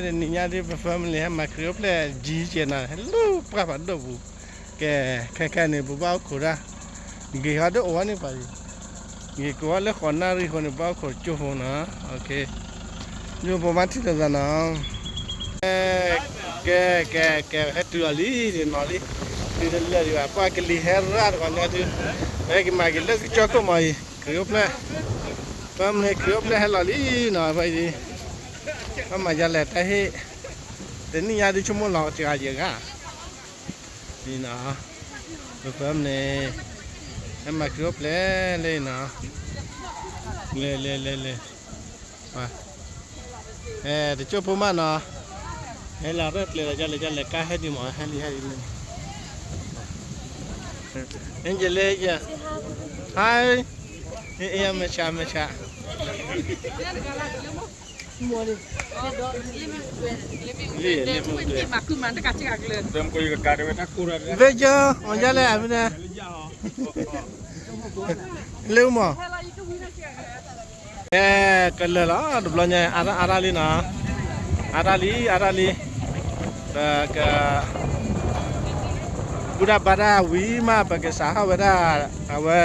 တနံၤညါဒ်ပ family ဟဲမၤခရံာ်အိၣ်ဖျဲၣ် ကံကဲနၤ ဟဲလၢပှၢ်ဖးဒိၣ်ပူၤ, ကဲ ခဲခဲန့ၣ် ပဘၣ်အိၣ်ခိးတၢ်, ဂ့ၤဟီဒိၣ်အိၣ်ဝဲန့ၣ်ပှၤ, ဂ့ၤကိးဝဲလၢဃိးနၣ်ရံၣ်အဃိန့ၣ် ဘၣ်အိၣ်ခိးကၠိဖိနီၤ, ယိဖိမါထံၣ်လိာ်သးနီၤ, ကဲ ကဲ ကဲ ဟဲတုၤလီၤလံ နီၤလံ, တုၤတလၢာ်ဒံးဘၣ် ပှၤကလံၤဟဲရၣ်တဂီၤညါဒုး, ပဟဲက့ၤမၤက့ၤလၢကစၢၢ်ခိၣ်မီၤအံၤ ခရံာ်အိၣ်ဖျဲၣ်, family ခရံာ်အိၣ်ဖျဲၣ်ဟဲလီၤလံနီၤ, ဖဲအံၤ ပမၤယၤလဲၣ်တၢ်ဟ့ၣ်, တနံၣ်ညါဒုးဆိကမိၣ်လီၤစှၤယဲဂၤ, အံၤနီၤ, ပ family ဟဲမၤခရံာ်အိၣ်ဖျဲၣ်လၢအံၤနီၤ, လဲၤလဲၤလဲၤလဲၤ, တကၠိၢ်ဖိမးနီၤ, ဟဲလီၤရဲၣ်ကျဲၤလီၤ ကလဲၤကလဲၤကါဟဲဒံးမး ဟဲလံဟဲလံလၢန့ၣ်, Angel, hi, မဆါ မဆါ လံ လံ မုၢ်တွဲ Victor အီၤယလဲၣ် အမနၤ လၢမး ကဲ ကလၢာ်လီၤ တဘျီညါ အါရၣ်လံနီၤ, အါရၣ်လံ အါရၣ်လံ, ပက ဘူၣ်တၢ်ဘါတၢ်ဝံၤမး ပကစးထီၣ်ဝဲဒၣ် အဝဲ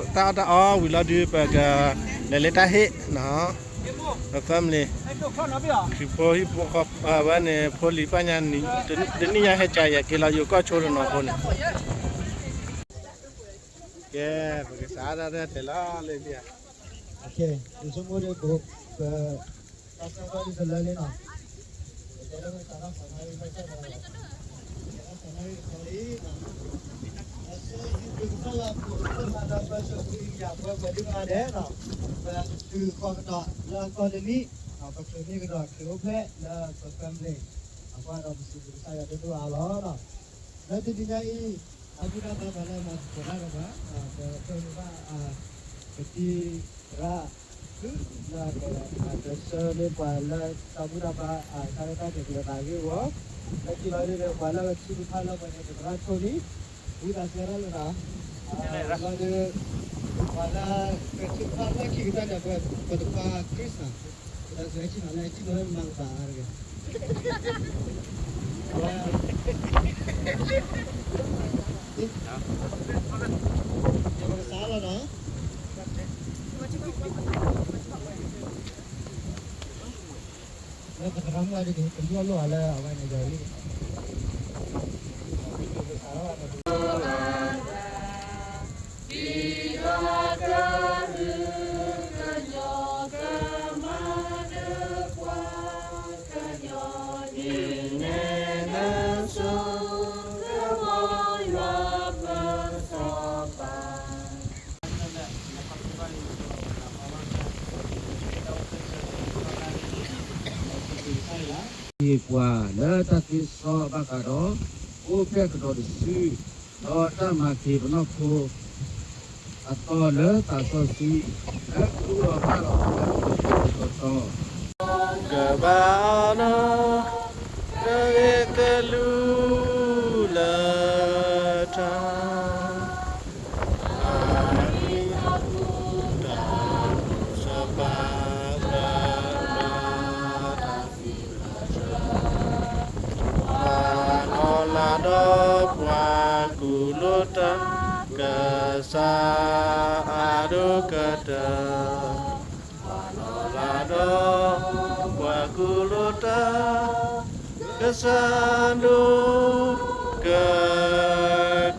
တၢ်အီၣ်တၢ်အီဝံၤလီၤဒုး ပက လဲၤလၢတၢ်ဟ့ၣ်နီၤ, ပ family ခရံာ်ဖိဟံၣ်ဖိဃီ အဝဲန့ၣ် ဖိလံၤပၢ်ညါ တနံၣ်ညါဟဲကၠးယဲၢ်က့ၤလီၤ ယိၤကီၢ်ဆိတနီၤဖိန့ၣ် ကဲ ပကစးဒၣ်တၢ်တဲလီၤလၢဘၣ်, ယဆိကမိၣ်ဒီး ပ တၢ်ဆၢကတီၢ်ဒ်သိးလၢန့ၣ်နီၤ, ပတဲလၢပစးထီၣ်ဃိးနၣ်ရံၣ်ဘၣ်ဆၣ်ဒီး ပတဲလၢပစးထီၣ်ဃိးနၣ်ရံၣ်ခီလံနီၤ, ဒီးဆူယ့ၣ်ၡူးကစၢ်ယွၤအပူၤ ပမၤဒီးပၢဆှၢပှၤကညီဖိဒ်မးဒဲးနီၤ, ပတုၤဃီၤကဒီးလၢအသီတနံၣ်, ပချုးန့ၢ်ကဒီးခရံာ်အိၣ်ဖျဲၣ်လၢပ family အဃိဒီး ပစံးဘျုးကစၢ်ယွၤဒိၣ်ဒိၣ်အါလီၤနီၤ. လၢတနံၤညါအံၤ အဘူၣ်တၢ်ဘါပှၤလၢအမၤသကိးတၢ်ဒီးပှၤ, ပဖၢမုာ်ဘၣ် ပတံၤသရၣ် သုလၢက ကဆှၢန့ၢ်ပှၤလၢတၢ်ဘူၣ်တၢ်ဘါ တၢ်ရဲၣ်တၢ်ကျဲၤကလၢၤသးအဂ့ၢ်အဂီၢ်, လၢခံလီၤဒုးဒီး ပှၤလၢအဆူၣ်တဖၣ်လၢပှၤန့ၣ် ပသရၣ်ဆိၣ်လံ, ဝံသးစူၤဒၣ်လၢနီၤ, လီၤဒုး ပှၤလၢကဆူၣ်တဖၣ်လၢခံကတၢၢ်န့ၣ် ပတခွါခရံာ်စး ပတၢ်စဲးဆံမၤလၢဆံမၤလၢမၤကပၤအါတဂ့ၤ, ပကစးလီၤနီၤ, လၢပသရၣ်မုၣ်အါဒ်န့ၣ် ပယီၢ်လိာ်အီၤလၢအဝဲန့ၣ်ယီၤလံ, ဟ့ၣ်ပှၤလၢတၢ်သ့စီဘၣ်ဃးဒီး အိၣ်ဖျဲၣ်ကဒီးတစု ဒီးတၢ်မၤက့ၤပနီၢ်ခိ အသီလၢသးစီဆှံ လၢကဒုးအီၣ်ဘၣ်လီၤလၢပတီၤတီၤ ကဘၣ်ဒီး တၢ်ဂ့ၢ်ကလူးလၢတၢ် တၢ်ဒိၣ်စီၤပၤလၢ ပှၤလီၤလးဒီးပှၤကူၣ်လိာ်တၢ် ကစၢ်အဒိၣ်ကတၢၢ်, ပှၤလီၤလးဒီးပှၤကူၣ်လိာ်တၢ် ကစၢ်ဒိၣ်က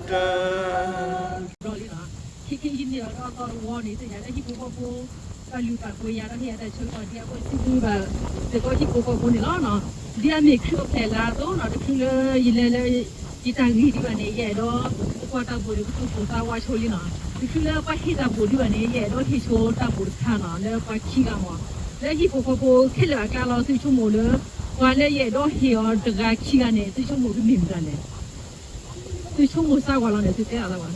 တၢၢ် ဘျီလံနီၤ, ခဲခဲအံၤန့ၣ်ဒီးအသီတဝီန့ၣ် သ့ၣ်ညါလၢဟံၣ်ဖိဃီဖိ ပာ်လုၢ်ပာ်ပှ့ၤယၤဒီးဟ့ၣ်ယၤတၢ်ဆၢကတီၢ်ဒ်အဝဲစံးဘျုးဘၣ် စ့ၢ်ကီးဟံၣ်ဖိဃီဖိန့ၣ်လီၤ. ဒ်အမ့ၢ်ခရံာ်အိၣ်ဖျဲၣ်လၢအသိးနီၤ တချုးလၢယလဲၤလၢ ယတၢ်ဂ့ၢ်ဒံးဘၣ်န့ၣ် ယအဲၣ်ဒိး ကွၢ်တၢ်ဘိၣ်ဒီး ပသူၣ်ပိၢ်သးဝးဆိလံနီၤ. တချုးလၢပှၤဟ့ၣ်တၢ်ဘိၣ်ဒံးဘၣ်န့ၣ် ယအဲၣ်ဒိးဟ့ၣ်ဆိတၢ်ဘိၣ်တခါနီၤ လၢပှၤခံဂၤမး လၢဟံၣ်ဖိဃီဖိခဲလၢာ်အကျါလီၤ သုဆိကမိၣ်လၢ ပှၤလၢယအဲၣ်ဒိးဟ့ၣ်အီၤတဂၤခံဂၤန့ၣ် သုဆိကမိၣ်ကမ့ၢ်မတၤလဲၣ်. သုဆိကမိၣ်စၢ်ဝဲလီၤန့ၣ် သုတဲအီၤလၢၤဘၣ်.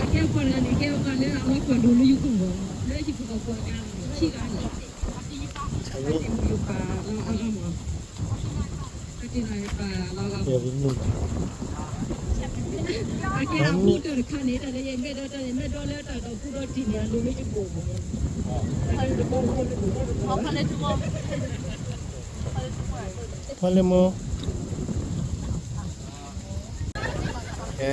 အကဲပှၤတဂၤန့ၣ် ကဲပှၤလၢအလီၤကွၢ်ဒိၣ်လၢယကိာ်ဘီ လၢဟံၣ်ဖိဃီဖိအကျါလီၤ ခံဂၤန့ၣ် အတံၤယပာ်လီၤအါအါမး အတံၤယပာ်လီၤအါအါမး အကဲအဘူၣ်တၢ်တခါန့ၣ် တၢ်လၢယမဲာ်ဒီးတၢ်န့ၣ် မဲာ်ဒီးလၢတၢ်ဒီးဘူၣ်ဒီးတံၢ်န့ၣ် အလိၤလၢယကိာ်ဘီ ဖီလ့မိၢ်, အဲ,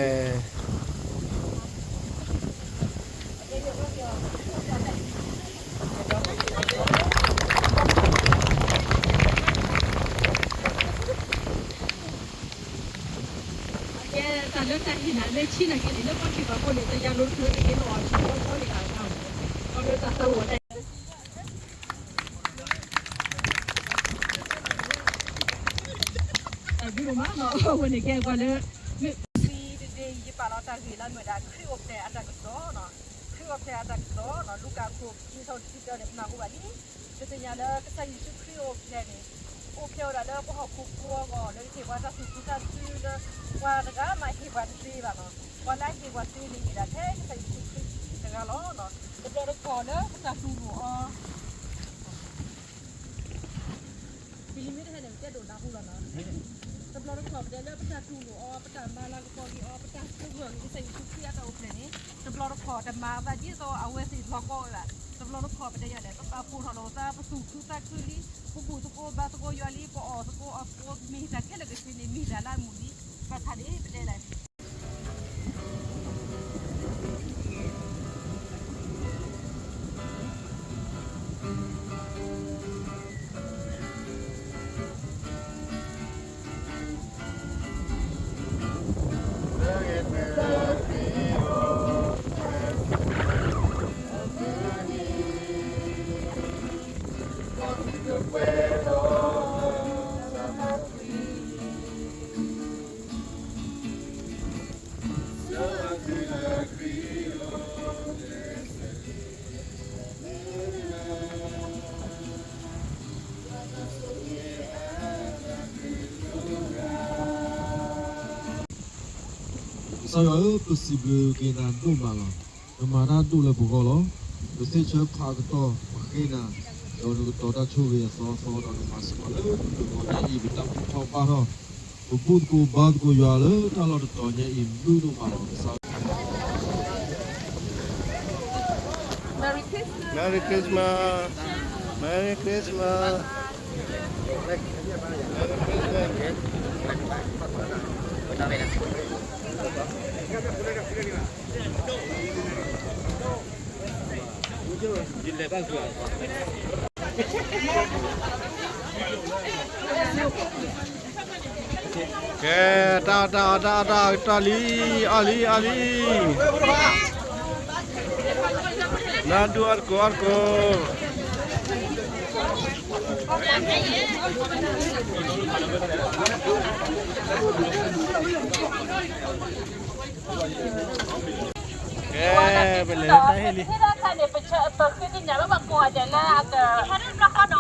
ကဲ တၢ်လၢတၢ်ဟ့ၣ်နၤလၢဆံးနာ်က့န့ၣ် လၢပှၤခ့ၣ်ပှၤဖိန့ၣ် တယၤလိၤတချုးတက့ၢ်လီၤ, အီၤဆံးဖိဖိန့ၣ် အတၢ်, အီၤလၢတၢ်သးအိၣ်တၢ် တၢ်ဘျုးဒိၣ်မးလီၤ, အဝဲန့ၣ်ကဲပှၤလၢ မ့ၢ်စံးတဒ့ ယပာ်လီၤတၢ်ဂ့ၢ်လၢအမ့ၢ်ဒၣ် ခရံာ်အိၣ်ဖျဲၣ်အတၢ်ကစီၣ်, ခရံာ်အိၣ်ဖျဲၣ်အတၢ်ကစီၣ်, လူၤကၣ်အခိၣ်ခံ ဆၢဖိတဆံတၢန့ၣ် ပနၢ်ဟူဘၣ်လံ. ပသ့ၣ်ညါလၢကစၢ်ယ့ၣ်ၡူးခရံာ်အိၣ်ဖျဲၣ်န့ၣ် အိၣ်ဖျဲၣ်ဝဲဒၣ်လၢပှၤဟီၣ်ခိၣ်ဖိအဂီၢ် လၢကဟ့ၣ်ပှၤတၢ်သူၣ်ခုသးခုလၢ ပှၤတဂၤမးဟ့ၣ်ပှၤတသ့ဘၣ်လီၤ. ပှၤလၢအဟ့ၣ်ပှၤသ့န့ၣ်မ့ၢ်ဒၣ်ထဲကစၢ်ယ့ၣ်ၡူးခရံာ်တဂၤလီၤ. တဘျီတခီၣ်လၢပတၢ်တူၢ်လိာ်အီၤ ပလံၤမ့ၢ်တဟဲန့ၣ် ပတဲဒိၣ်နၢ်ဟူလီၤနီၤ. တဘျီတခီၣ်ပတဲလၢပတၢ်တူၢ်လိာ်အီၤ, ပတၢ်မၤလၤကပီၤက့ၤအီၤ, ပတၢ်သဂၢၢ်က့ၤကစၢ်ယ့ၣ်ၡူးခရံာ်အတၢ်အိၣ်ဖျဲၣ်န့ၣ် တဘျီတခီၣ်တမၤအသးဒ်သိးအဝဲသ့ၣ်လီၤကီဝဲဘၣ်. တဘျီတခီၣ်ပတဲယၤလဲၣ် ပပာ်ဖှိၣ်ထီၣ်လိာ်သး ပသူၣ်ခုသးခုလံ, ပဘူၣ်သကိးဘါသကိးယွၤလံ, ပအီၣ်သကိးအီသကိး မ့ၢ်တၢ်ခဲလၢာ်ကဆ့န့ၣ် မ့ၢ်တၢ်လၢအမုာ်လံ. ဘၣ်ဆၣ်န့ၣ် ပတဲလဲၣ် ကစၢ်ယွၤဧၢ, ပစံးဘျုးက့ၤနၤဒိၣ်မးလီၤ. နမၤတၢ်ဒိၣ်လၢပဂီၢ်လီၤ. ပသ့ၣ်ဆၢဖးကတီၢ်ပဃ့နၤ, ဒီးနကတီၤတၢ်ဆိၣ်ဂ့ၤအသီသီ ဒီးနမၤစ့ၢ်ကီးလၢပကဂီၢ်ညါအံၤ ပတၢ်ဘူၣ်ထီၣ်ဘါထီၣ် ပဘူၣ်သကိးဘါသကိးယွၤလၢတၢ်လီၢ်တတီၤညါအံၤ ဘျုးဒိၣ်မးလီၤ. ကစၢ် Merry Christmas. Merry Christmas. Merry Christmas. ကဲ, တၢ်အီၣ်တၢ်အီတၢ်အီၣ်တၢ်အီၣ်လံ, အီၣ်လံအီၣ်လံ, နဒူၣ်အီၣ်တကိး အီၣ်တကိး. ကဲ, ပလဲၤလၢတၢ်ဟ့ၣ်လံ. ပဃုသ့ၣ်ညါဘၣ်ပှၤကိးဂၤဒဲးလၢအက ဟဲဒၣ်ဘျီဃီနီၤ,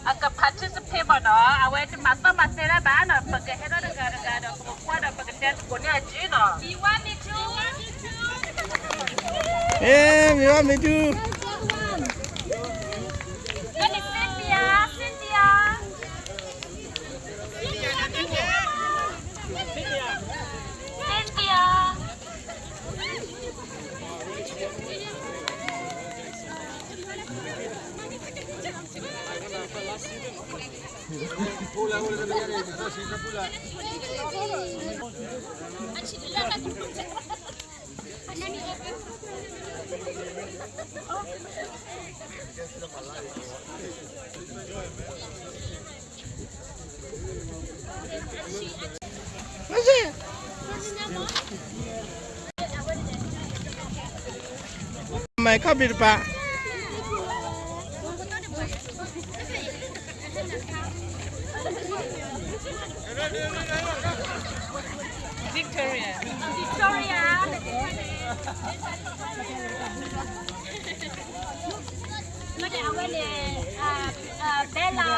အက participate ဘၣ်နီၤ, အဝဲတမၤသီမၤသဲဒၣ်ဘၣ်နီၤ, ပကဟဲထီၣ်တဂၤတဂၤဒီး ပကကွၢ်ဒီး ပကတဲသကိးန့ၢ်အစုနီၤ. မ့ၢ်ဝဲမ့ၢ်တူ, Cynthia, Cynthia. Cynthia. My copy တပၤ. Victoria. Victoria. မ့ၢ်အဝဲန့ၣ် Bella,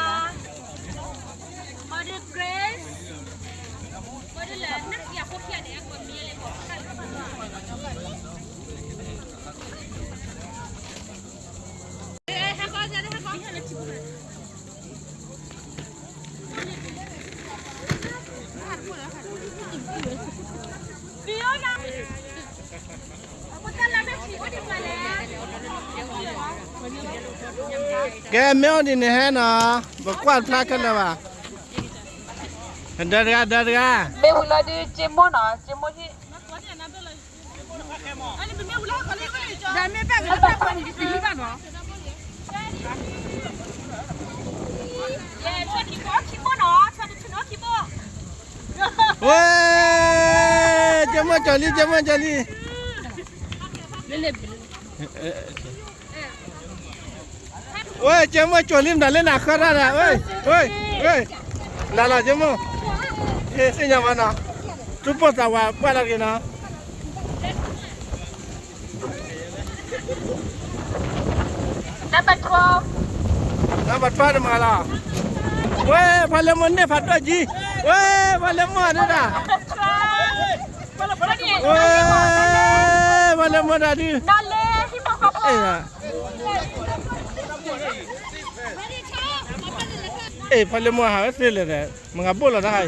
Mother Grace, Mother လၢနကယၤဖိခံဂၤန့ၣ် အကွဲမံလၢ Fiona. ကဲ မ့ၢ်အိၣ်ဒ်န့ၣ်ဟဲနီၤ, ပကွၢ်ဖျါခဲလၢာ်ဘၣ်. ဒီတဂၤ ဒီတဂၤ. မ့ၢ်ဝံၤလီၤဒုး က့မိၢ်နီၤ, က့မိၢ်ဟံၣ်. ဝဲ, က့မိၢ်ကၠီၤလံ က့မိၢ်ကၠီၤလံ. ဝဲ က့မိၢ်ကၠီၤလံမတၤလၢနၤဃၢတၢ်ဒီး, ဝဲ, ဝဲ, နၤလီၤက့မိၢ်, သ့ၣ်ညါဘၣ်နီၤ, ထူပိၢ်သးဝးပှၢ်လီၤက့ၤနီၤ. နဘၣ်ထွါတမၤလီၤ, ဝဲ ဖီလ့မိၢ်န့ၢ်ဖးဒိၣ်ကံ, ဝဲ ဖီလ့မိၢ်ဒၣ်, ဝဲ ဖီလ့မိၢ်ဒၣ်ဒုး, အ့ၣ် ဖီလ့မိၢ်ဟးဝဲသ့လဲၣ်ဒီး မ့ၢ်ဂၤဘိၣ်လီၤတၢ်ခါအံၤ,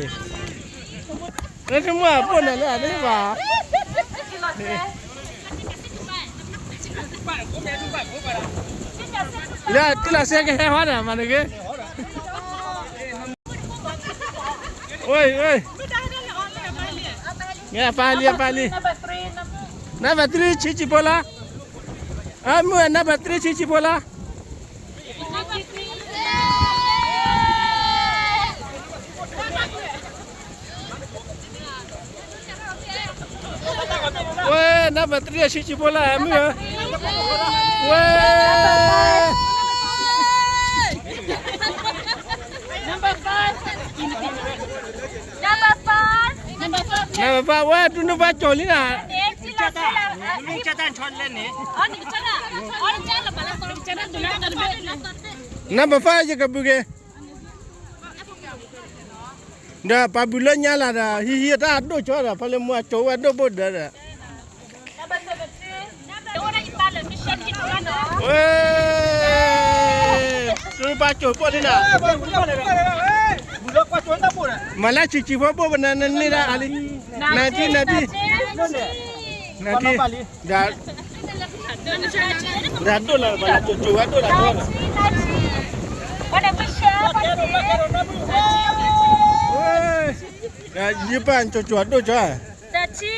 လၢထံမိၢ်အဘိၣ်နၤလၢအသ့ဘၣ်. လၢတလးစဲကဟဲဟီဒီး မၤနဂ့ၤ. အပၢ်လံ အပၢ်လံ, number three ဆံးဆံးဖိလီၤ, အမုၢ် number three ဆံးဆံးဖိလီၤ. ဝဲ number three ဆံးဆံးဖိလီၤ အမုၢ်ဧၢ, ဝဲ number five ဝဲ ဒုးနုာ်ဘၣ်ကၠီၤလံနၤ. Number five ယကဘုးက့ၤ, ဒီးပှၤဘုးလၢညါလၢဒီး ဟံးဟံးတၢ်အဒိၣ်ကၠီဒီး ဖီလ့မိၢ်အကၠီၤဝဲဒိၣ်ဘိၣ်ဒၢးဒီး, ဝဲ သုပှၤကၠီၤဘိၣ်လံနၤ, မၤလၢဆံးဆံးဖိဘိၣ်ပနၤန့ၢ်ဒၣ်အါလံ, နၤထံ နၤထံ, နၤထံ, ဒီး ဒီးဒိၣ်လၢပှၤလၢကၠိကၠိဝဲ ဒိၣ်လၢကၠိလီၤ, ယပၢ်ကၠိကၠိအဒိၣ်ကၠီ,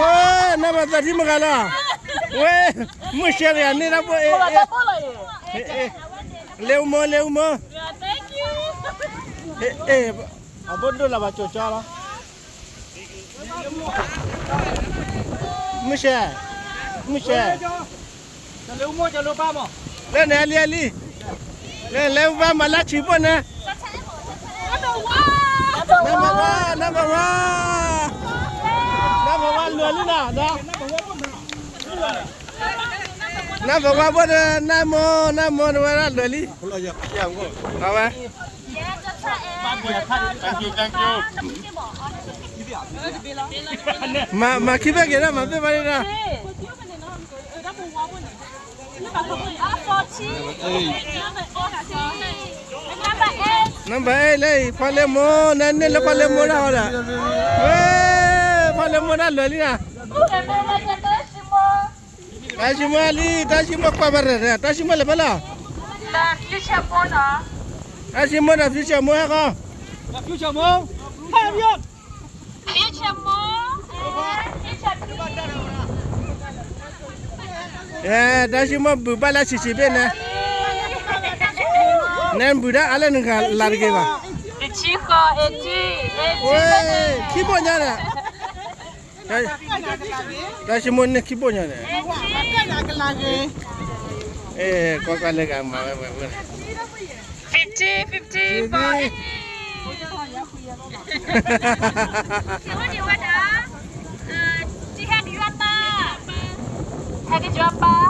ဝဲ number thirteen မဂၤလီၤ, ဝဲ မုၢ်ရှဲတဂၤန့ၢ်ဒၣ်ဘိၣ်, လ့အူမိၢ် လ့အူမိၢ်, အဘိၣ်ဒိၣ်လၢပှၤကၠိကၠီလီၤ. မုၢ်ရှဲ, မုၢ်ရှဲ, လၢန့ၣ်အလံအလံ, လၢလၢပှၤမၤလၢဆံးဘိၣ်န့ၣ်, number one, number one, number one လွဲၤလံနၤ, number one ဘိၣ်ဒီး နၢ်မိၢ် နၢ်မိၢ်တဝဲဒၣ်လွဲၤလံ, အဝဲ မၤခံဘ့ၣ်က့ၤဒၣ် မၤဘ့ၣ်ဘၣ်န့ၣ်ဒၣ်, number eight လၢ ဖီလ့မိၢ် နန့ၢ်လၢဖီလ့မိၢ်ဒၣ်ဝဲဒီး, ဝဲ ဖီလ့မိၢ်ဒၣ်လွဲၤလံနၤ, တၢ်ဆံးမိၢ်လံ တၢ်ဆံးမိၢ်ကွၢ်ဘၣ်ရဲၣ်ရဲၣ် တၢ်ဆံးမိၢ်လဲၤဖဲလဲၣ်, တၢ်ဆံးမိၢ်ဒီး future မိၢ်ဟဲဃီ, တၢ်ဆံးမိၢ်ဘုးဘၣ်လၢဆံးဆံးဘ့ၣ်န့ၣ်, နဘုးဒၣ်အါလၢနဂၤလၢတဂ့ၤဘၣ်, ခံဘိၣ်ညါဒီး, တၢ်ဆံးမိၢ်န့ၣ်ခံဘိၣ်ညါန့ၣ်, ကွၢ်ကွၢ်လၢဂၤမၤဝဲဝဲဝဲ, fifty fifty for ဟဲက့ၤယွၤပၢ်, ဟဲက့ၤယွၤပၢ်,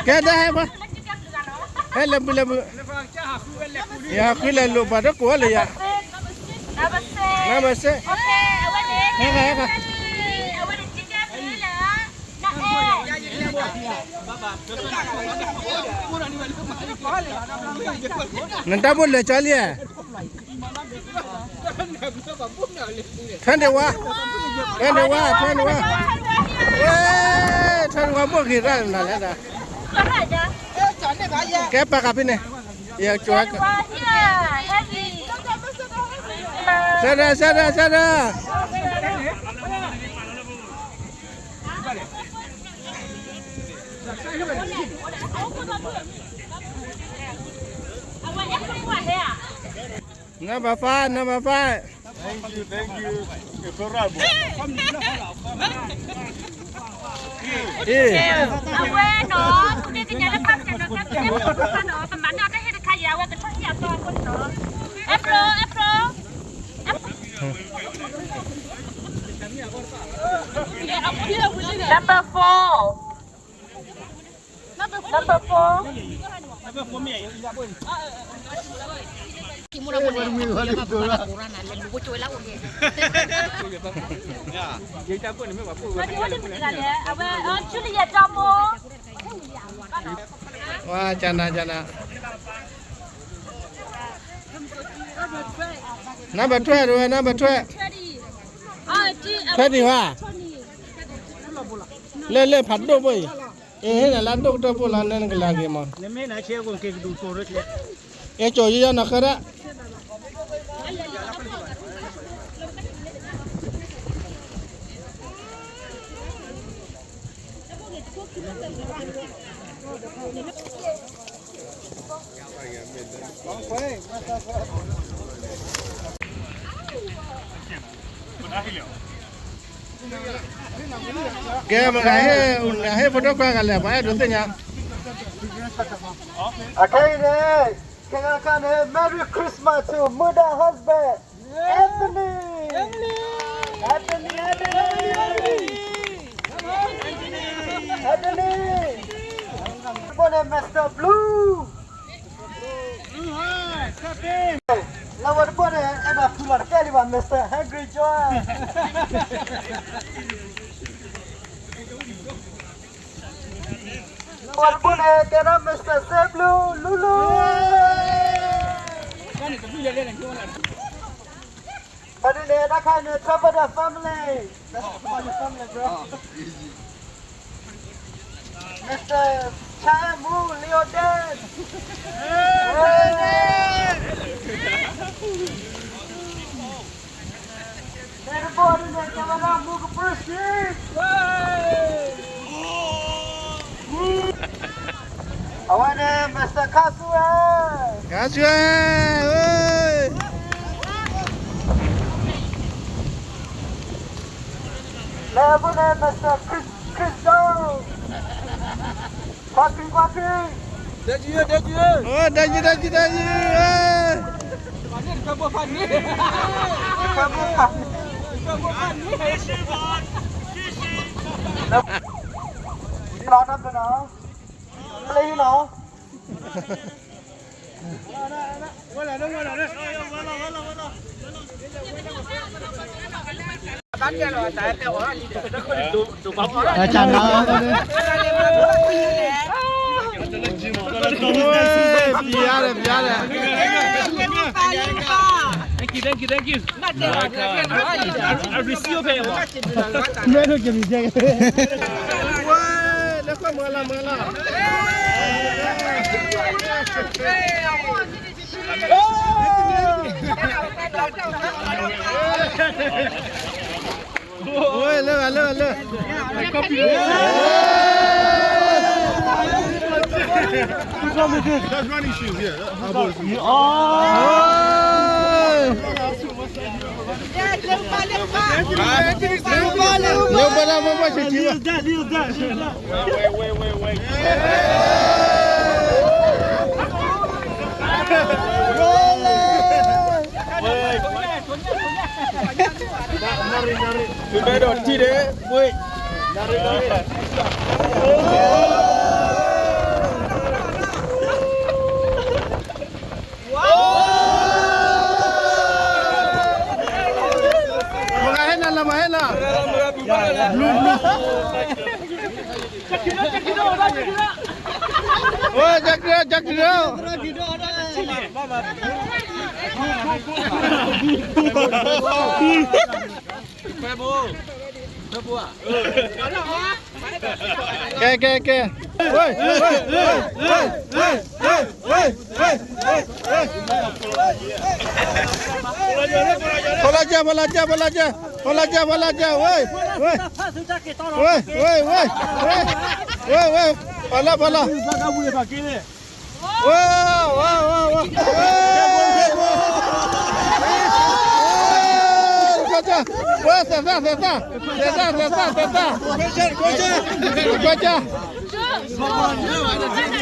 ကဲဒၣ်ဟဲ, ဟဲလၢဘုလၢဘု, ယဟးဃုလဲၤလိာ်ပှၤတကိးလၢယၤ, number six, ဟဲဃီဟဲဃီ, နတၢ်ဘိၣ်လဲၤကၠီလံဧါ. ထွဲန့ၢ်ဝါ, ထွဲန့ၢ်ဝါ, ထွဲန့ၢ်ဝါ, ထွဲန့ၢ်ဝါဘိၣ်ဂ့ၤရၣ်နၤလဲၣ်. ကဲပာ်ကးဖဲန့ၣ်, ယကၠီ, ဆၢဒၣ်, ဆၢဒၣ်, ဆၢဒၣ်. Number five, number five. Thank you, thank you. အဝဲနီၤ, ပမၤန့ၢ်တၢ်ဟ့ၣ်တခါယၤ အဝဲကထီၣ်ဟ့ၣ်အသီအဃိနီၤ. April, April. Number four. Number four. Juliet ဒီမိၢ်. ဝါ, ကနၤ, ကနၤ. Number twelve, number twelve. Twenty. Twenty ဝါ. လၢလၢဖးဒိၣ်ဘိအံၤ, အ့ၣ် ဟ့ၣ်နၤလၢအဒိၣ်ကတၢၢ်ဖိလီၤ နဲနကလဲၤဂ့ၤမး. အဲၣ်ကၠီယဲယဲနီၤ ဃၢဒၣ်. ကဲ မ့ၢ်ဂၤဟ့ၣ် ဟ့ၣ်ဖိဒိၣ်ခွါဂၤလဲၣ် ပှၤအဲၣ်ဒိးသ့ၣ်ညါ. အခဲအံၤန့ၣ် ခဲခါန့ၣ် Merry Christmas to မုၢ်ဒၣ် husband Anthony. Anthony, Anthony, Anthony. ဘိၣ်န့ၣ် Mister Blue. လၢဝဲတဘိၣ်န့ၣ် အဲၣ်ဒိးဖုလီၤတကဲလံဘၣ် Mister Hungry Joe. လၢဝဲတဘိၣ်န့ၣ် ကဲထီၣ် Mister Save Blue Lulu. ပှၤဒ်န့ၣ် တၢ်ခါန့ၣ် Travel the family. That's for your family, bro. Mister Chai Mu Leo Dan. အဝဲန့ၣ် Mister ခါဆူၣ်ဝဲ, ခါဆူၣ်ဝဲ, လၢအပူၤန့ၣ် Mister Chris, Chris Jones. ကွၢ်ကွံာ်, ကွၢ်ကွံာ်, ဒဲကံ, ဒဲကံ, ဒဲကံ, ဒဲကံ, လီၤနီၤ. တၢ်နၤ, ပျါတယ်, ပျါတယ်. Thank you, thank you, thank you. I receive your payment. မ့ၢ်တို့ကမီၤကဲ, ဝဲ, လၢခွဲမုၢ်လၢ် မုၢ်လၢ်. ဝဲ, လၢ, လၢ, လၢ. That's running shoes, yeah. That, how about you? Oh. Wait, wait, wait, wait. Wait. မ့ၢ်ဂၤဟဲနၤလၢမၤဟဲနၤ, ဝဲ ကကရၢ ကကရၢ ကဲ ကဲ ကဲ ဝဲ ဝဲ ဝဲ ဝဲ ဝဲ ဖီလာ်ကၢ ဖီလာ်ကၢ ဖီလာ်ကၢ ဖီလာ်ကၢ ဖီလာ်ကၢ ဝဲ ဝဲ ဝဲ ဝဲ ဝဲ ဝဲ ဖီလာ် ဖီလာ် ဝဲ ဝဲ ဝဲ ဝဲ ဝဲ သဲးသၣ် သဲးသၣ် သဲးသၣ် သဲးသၣ် သဲးသၣ် ကွၢ်ကၢ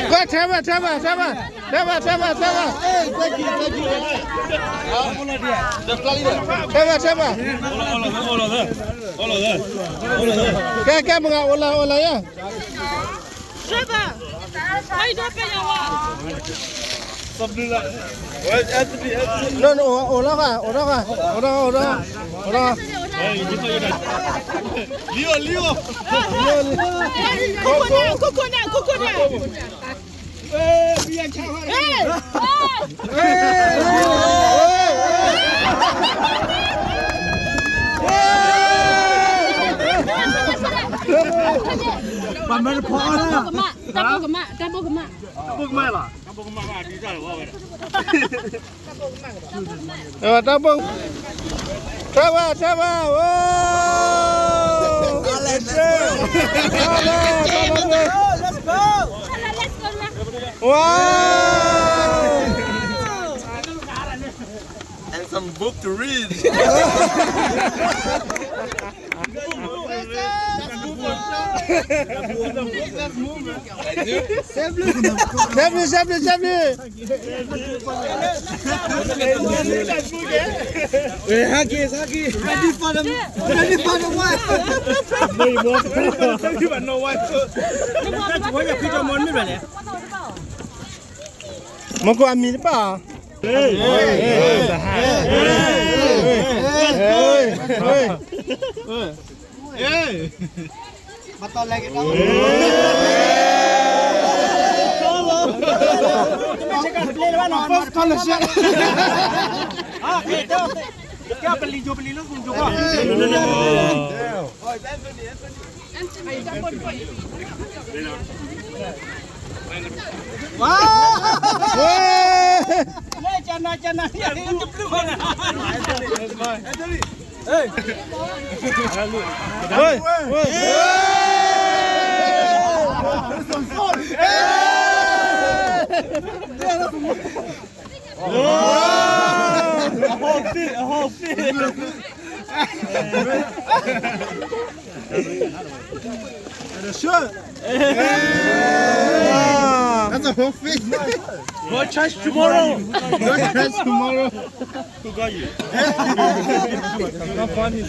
ဝဲ ထဲဘၣ် ထဲဘၣ် ထဲဘၣ် ထဲဘၣ် ထဲဘၣ် ထဲဘၣ် ထဲဘၣ် ထဲဘၣ် ကဲ ကဲ မုၢ်ဂၤ အိၣ်လၢ အိၣ်လၢယဲ အိၣ်လီၤဃာ် အိၣ်လီၤဃာ် အိၣ်လီၤဃာ် အိၣ်လီၤဃာ် လံၤအီၤ လံၤအီၤ coconut, coconut, coconut. ပှၤမၢတဖီအီၣ်လၢ တၢ်ဘိကမၣ် တၢ်ဘိကမၣ် တၢ်ဘိကမၣ်လီၤ တၢ်ဘိ ထဲဘၣ် ထဲဘၣ် အိၣ် Wow! And some book to read. Save me, save me, save me. Hey, huggy, huggy. Ready for the, ready for the wife. Ready for the baby, but no wife. Moko ami pa. Hey, hey, hey, hey, hey, hey. Hey. First scholarship. Wow! Hey! Hey! Hey! A whole fit, a whole fit. That's a shirt. That's a whole fit. Go church tomorrow. Go church tomorrow. Who got you? Not funny.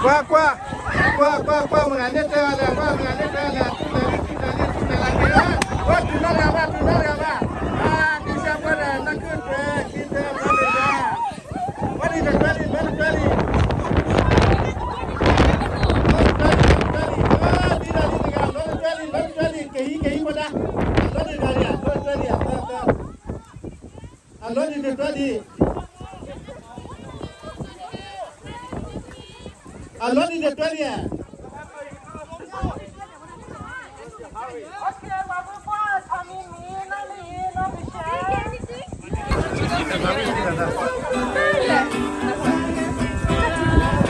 Kuá, kuá, kuá, kuá, kuá, mgani te ale, kuá, mgani te ale, tu le, tu le, tu le la ke. Kuá, tu na ga ba, tu na ga ba. Ah, ki sa kuá le, na ku te, ki te, kuá le ya. Kuá le, kuá le, kuá le, kuá le. Kuá le, kuá le, kuá le. Ah, di la, di la ga, kuá le, kuá le, kuá le, kuá le. Ke hi, ke hi, kuá da. Kuá le, kuá le, kuá le. လီၤနံၤတတွဲဒံး, အလီၤနံၤတတွဲဒံးဧါ. ဟ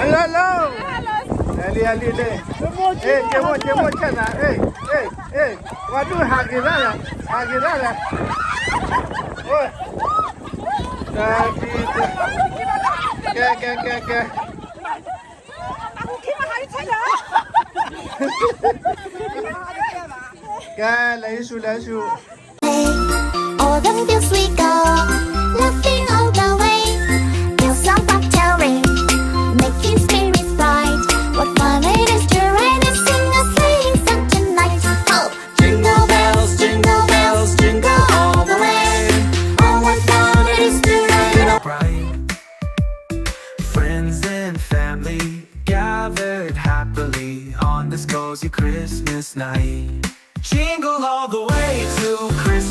ဲလၢလၢ, အလံ အလံ လံ, က့မိၢ် က့မိၢ် ဆဲနၤ, ဝဲဒုးဟးက့ၤဒၣ်လဲၣ်, ဟးက့ၤဒၣ်လဲၣ်, ကဲ ကဲ ကဲ ကဲ ကဲ လဲၤဆူ လဲၤဆူ. O'er the fields we go, laughing all the way. Bells on bobtail ring, making spirits bright. What fun it is to ride and sing a sleighing song tonight. Oh! Jingle bells, jingle bells, jingle all the way. Oh, what fun it is to ride in a bright. Friends and family gathered happily on this cozy Christmas night. Jingle all the way to Christmas.